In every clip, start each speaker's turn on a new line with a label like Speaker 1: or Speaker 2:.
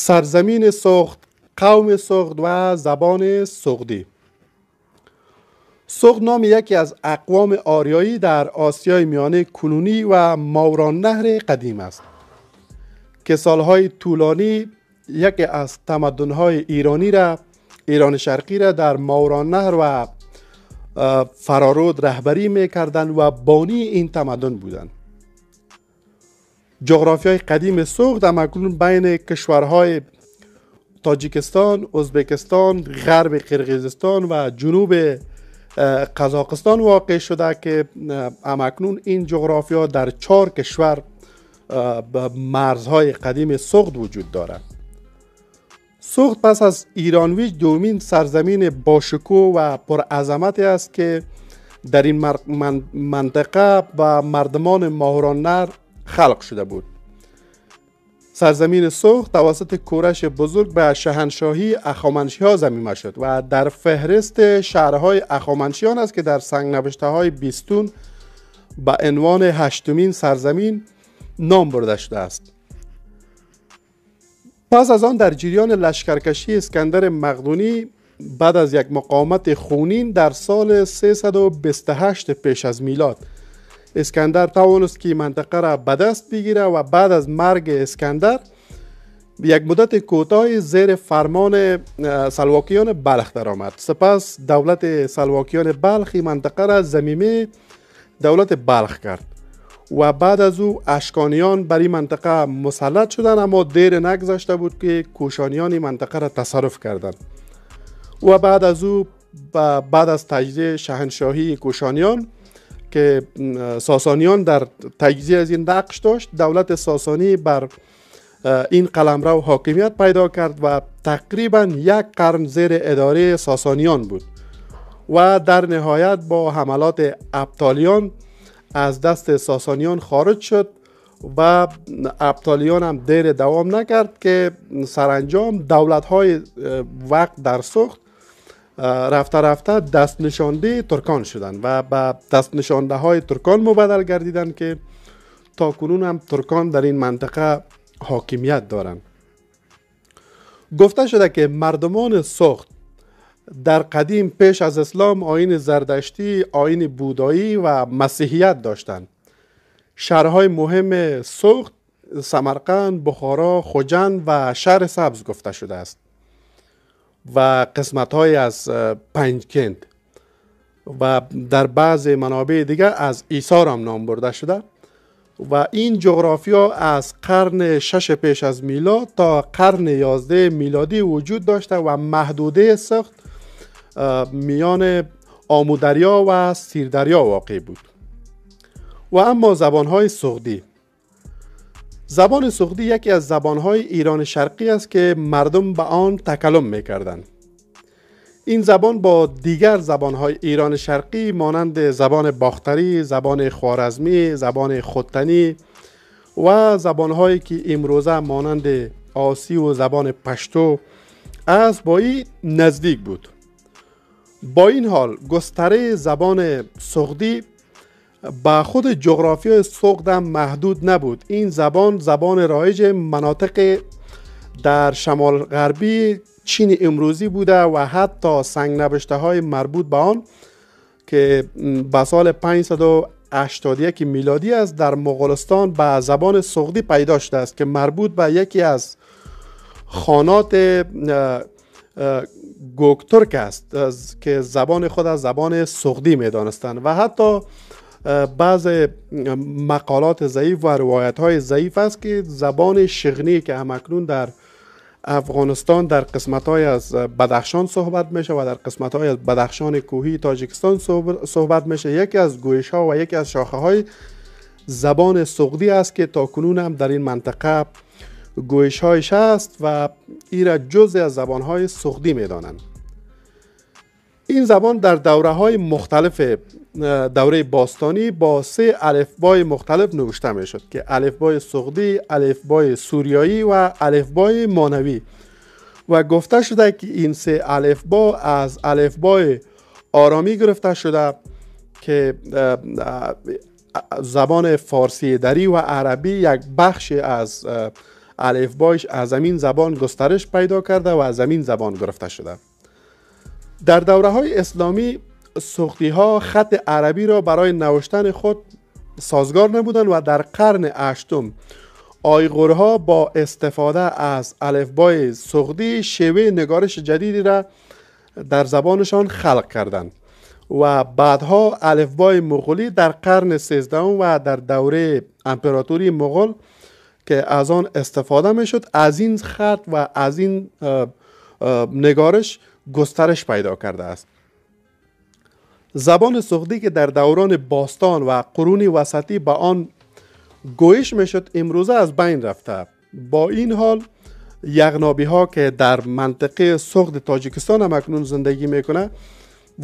Speaker 1: سرزمین سغد، قوم سغد و زبان سغدی. سغد نام یکی از اقوام آریایی در آسیای میانه کنونی و ماورالنهر قدیم است که سالهای طولانی یکی از تمدن‌های ایرانی را، ایران شرقی را در ماورالنهر و فرارود رهبری می‌کردند و بانی این تمدن بودند. جغرافیای قدیم سغد همکنون بین کشورهای تاجیکستان، ازبکستان، غرب قرقیزستان و جنوب قزاقستان واقع شده که همکنون این جغرافیا در 4 کشور مرزهای قدیم سغد وجود دارد. سغد پس از ایرانویج دومین سرزمین باشکوه و پرعظمتی است که در این منطقه و مردمان ماورالنهر خلق شده بود. سرزمین سغد توسط کورش بزرگ به شاهنشاهی اخامنشی ها ضمیمه شد و در فهرست شهرهای اخامنشیان است که در سنگ نوشته های بیستون به عنوان 8مین سرزمین نام برده شده است. پس از آن در جریان لشکرکشی اسکندر مقدونی بعد از یک مقاومت خونین در سال 328 پیش از میلاد، اسکندر توانست که منطقه را به دست بگیره و بعد از مرگ اسکندر یک مدت کوتاه زیر فرمان سلواکیان بلخ درآمد. سپس دولت سلواکیان بلخ منطقه را ضمیمه دولت بلخ کرد و بعد از او اشکانیان بر این منطقه مسلط شدند، اما دیر نگذشته بود که کوشانیان این منطقه را تصرف کردند و بعد از او بعد از تجزیه شاهنشاهی کوشانیان که ساسانیان در تجزیه از این نقش داشت، دولت ساسانی بر این قلمرو حاکمیت پیدا کرد و تقریبا 1 قرن زیر اداره ساسانیان بود و در نهایت با حملات ابتالیان از دست ساسانیان خارج شد و ابتالیان هم دیر دوام نکرد که سرانجام دولت‌های وقت در سغد رفته رفته دست نشانده ترکان شدند و به دست نشانده های ترکان مبدل گردیدند که تا کنون هم ترکان در این منطقه حاکمیت دارند. گفته شده که مردمان سغد در قدیم پیش از اسلام آیین زردشتی، آیین بودایی و مسیحیت داشتند. شهرهای مهم سغد سمرقند، بخارا، خجند و شهر سبز گفته شده است و قسمت های از پنجکند و در بعض منابع دیگر از ایثار هم نام برده شده و این جغرافیا از قرن 6 پیش از میلاد تا قرن 11 میلادی وجود داشته و محدوده سغد میان آمودریا و سیردریا واقع بود. و اما زبانهای سغدی. زبان سغدی یکی از زبانهای ایران شرقی است که مردم به آن تکلم میکردند. این زبان با دیگر زبانهای ایران شرقی مانند زبان باختری، زبان خوارزمی، زبان ختنی و زبانهایی که امروزه مانند آسی و زبان پشتو از با این نزدیک بود. با این حال گستره زبان سغدی با خود جغرافیای سغد هم محدود نبود. این زبان زبان رایج مناطق در شمال غربی چین امروزی بوده و حتی سنگ نوشته های مربوط به آن که به سال 581 میلادی است در مغولستان به زبان سغدی پیدا شده است که مربوط به یکی از خانات گوکترک است که زبان خود از زبان سغدی می دانستند و حتی بعض مقالات ضعیف و روایت های ضعیف است که زبان شغنی که همکنون در افغانستان در قسمت های از بدخشان صحبت میشه و در قسمت های از بدخشان کوهی تاجیکستان صحبت میشه، یکی از گویش ها و یکی از شاخه های زبان سغدی است که تا کنون هم در این منطقه گویش هایش است و ای را جزء از زبان های سغدی میدانند. این زبان در دوره های مختلف دوره باستانی با 3 الفبای مختلف نوشته می شد که الفبای سغدی، الفبای سوریایی و الفبای مانوی و گفته شده که این 3 الفبا از الفبای آرامی گرفته شده که زبان فارسی دری و عربی یک بخش از الفبایش از همین زبان گسترش پیدا کرده و از همین زبان گرفته شده. در دوره های اسلامی سغدی ها خط عربی را برای نوشتن خود سازگار نبودند و در قرن هشتم آیغورها با استفاده از الفبای سغدی شیوه نگارش جدیدی را در زبانشان خلق کردند و بعدها الفبای مغولی در قرن 13 و در دوره امپراتوری مغول که از آن استفاده میشد از این خط و از این نگارش گسترش پیدا کرده است. زبان سغدی که در دوران باستان و قرون وسطی به آن گویش میشد امروزه از بین رفته. با این حال یغنابی ها که در منطقه سغد تاجیکستان هم اکنون زندگی میکنه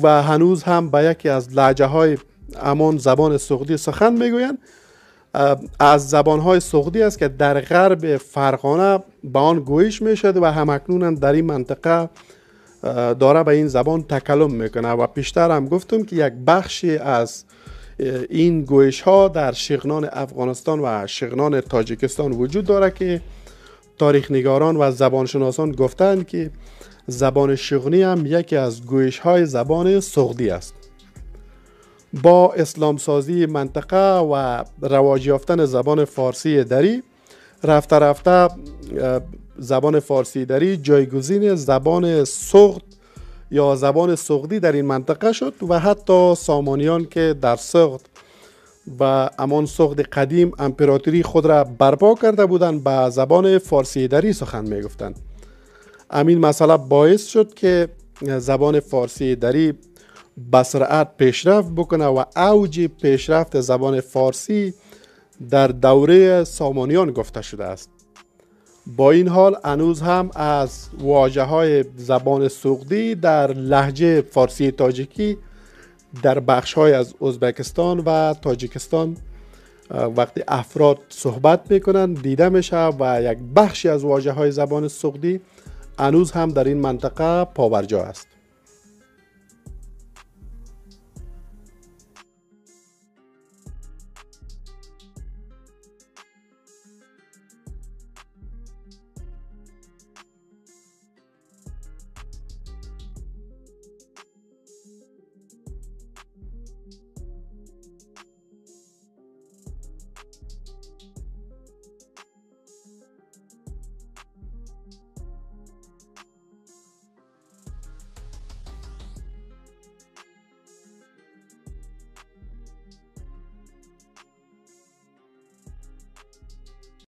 Speaker 1: و هنوز هم به یکی از لهجه های همان زبان سغدی سخن میگویند، از زبان های سغدی است که در غرب فرغانه به آن گویش میشد و هم اکنون هم در این منطقه داره به این زبان تکلم میکنه. و پیشتر هم گفتم که یک بخشی از این گویش ها در شغنان افغانستان و شغنان تاجیکستان وجود داره که تاریخ نگاران و زبانشناسان گفتند که زبان شغنی هم یکی از گویش های زبان سغدی است. با اسلام سازی منطقه و رواج یافتن زبان فارسی دری، رفته رفته زبان فارسی دری جایگزین زبان سغد یا زبان سغدی در این منطقه شد و حتی سامانیان که در سغد و همان سغد قدیم امپراتوری خود را برپا کرده بودند به زبان فارسی دری سخن می گفتند. همین مسئله باعث شد که زبان فارسی دری به سرعت پیشرفت بکنه و اوج پیشرفت زبان فارسی در دوره سامانیان گفته شده است. با این حال هنوز هم از واژه های زبان سغدی در لهجه فارسی تاجیکی در بخش های از ازبکستان و تاجیکستان وقتی افراد صحبت میکنن دیده میشه و یک بخشی از واژه های زبان سغدی هنوز هم در این منطقه پابرجا است.